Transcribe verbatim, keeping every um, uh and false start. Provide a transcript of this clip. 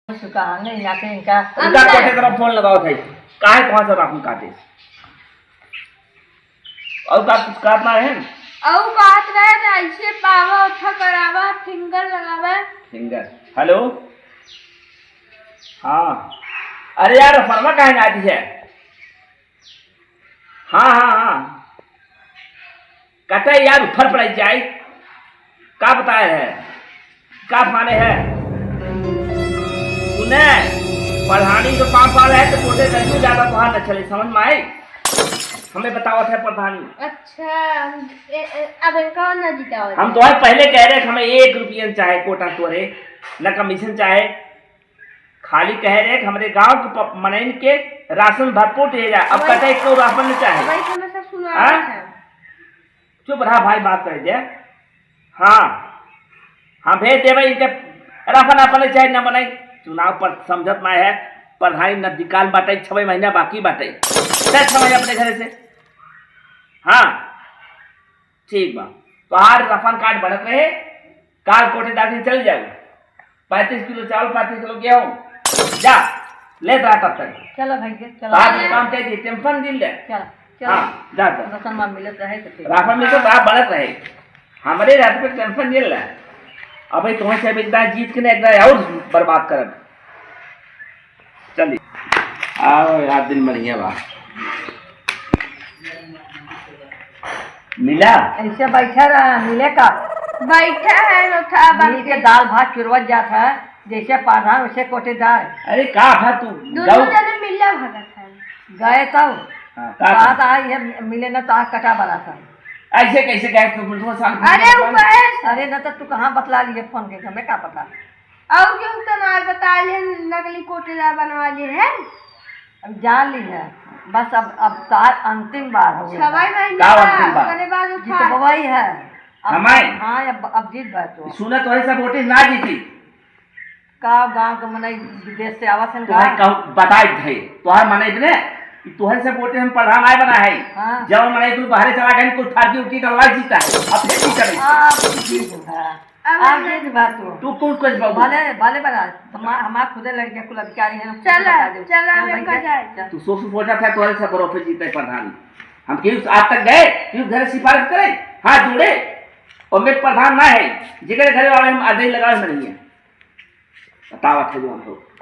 चुका है, नहीं आके इनका। इनका हम कोठे तरफ फोन लगाओ भाई, काहे कहाँ से राशन काटे? और का कुछ कहत ना रहे? और बात रहे ना, ऐसे पावा, ओठा करावा, फिंगर लगावा। फिंगर। हेलो। हाँ। अरे यार, फरमा काहे ना आती है? हाँ, हाँ, हाँ। कहते हैं यार, ऊपर पड़ाई जाए। का बताए है? का फाने है? सुने, प्रधानी के पाँव पाल है तो कोठे तनिको ज्यादा तोहार न चले, समझ में आई? हमें बतावत है प्रधानी। अच्छा, ए, ए, अब इनका ना जीता हो हम जाए। तोहार पहले कह रहे कि हमें एक रुपया न चाहे कोटा तोरे, न कमीशन चाहे, खाली कह रहे कि हमरे गांव के प-, मनइन के राशन भरपूर दिए जाए। अब वही। कहते एक राशन न चाहे। वही हमेशा सुना हाँ? रहा है। चुप रहा भाई, बात कर दे। हाँ, हाँ, भेज देबे इनके। राशन अपने चाहे न बनाई, चुनाव पर समझत ना है। प्रधानी नजदीकाल बाटे, छवे महीना बाकी बाटे। चल छवे अपने घरे से। हाँ, ठीक बा, तोहार राशन कार्ड बनत रहे, काल कोठेदार से चल जाओ। पैंतीस किलो चावल, पैंतीस किलो गेहूं, जा, ले जा तब तक। चलो भैया, चलो। आज काम कर दी, टेंशन दिल ले। चलो, चलो। हाँ, जा, जा। राशन माल मिलत रहे तो ठीक। राशन मिलत तो आप बनत रहे। हमरे रात पे टेंशन दिल ले। अबे तुम्हें से एकदम जीत के ना एकदम और बर्बाद करब। चली। आओ यार, दिन बढ़िया बा। मिला? ऐसे बैठा रहा, मिले का? बैठा है, रोथा मिल के बाकी। दाल भात चुरवत जात है, जैसे प्रधान वैसे कोटेदार। अरे का भा तू दोनों गऊ? जने मिलला भगत है। गए तब? हाँ, का बात कहा? आई है, मिले ना तो आँख कटा बना था। ऐसे कैसे गए तू? पुलिस में साल अरे वो कहे अरे ना तो तू कहाँ बतला लिए फोन के, हमें का पता? और क्यों तो ना बता ले, नकली कोटेदार बनवा लिए है। अब जान ली है, बस अब, अब तार अंतिम बार हो गया। छवाई भाई का ना, अंतिम बार? ओकरे बाद उठा। जीतबवई है। अब हमारे? हाँ, अब, अब जीत बा तो। सुना तो है सब वोटिंग ना जीती। का गाँव के मनई विदेश से आवत हन तोहरे का? कहूँ बताई थे, तोहर मनई बने, कि तोहरे से वोटिंग हम प्रधान आए बना है। हाँ। जब मनई तू बाहरे चला गए, कोई फर्जी उठी डलवा जीता है, अब फिर जीता नहीं। आप जीत बा। अब आप हम जीत बा तू। तू कौन कुछ बाबू? भले, भले बना, हमार, हमार खुदे लड़के कुल अधिकारी हैं, हम खुद चला, बता देब। चला, चल हम भैया, का जाए। चल। तू सोच सोचा था तोहरे से बरोफे जीते प्रधान। हम क्यों आज तक गए, क्यों घर सिफारिश करे, हाथ जोड़े, और मैं प्रधान ना है, जिगरे घरे वाले हम आदे लगावे में नहीं है। बतावा थे जो हम लोग।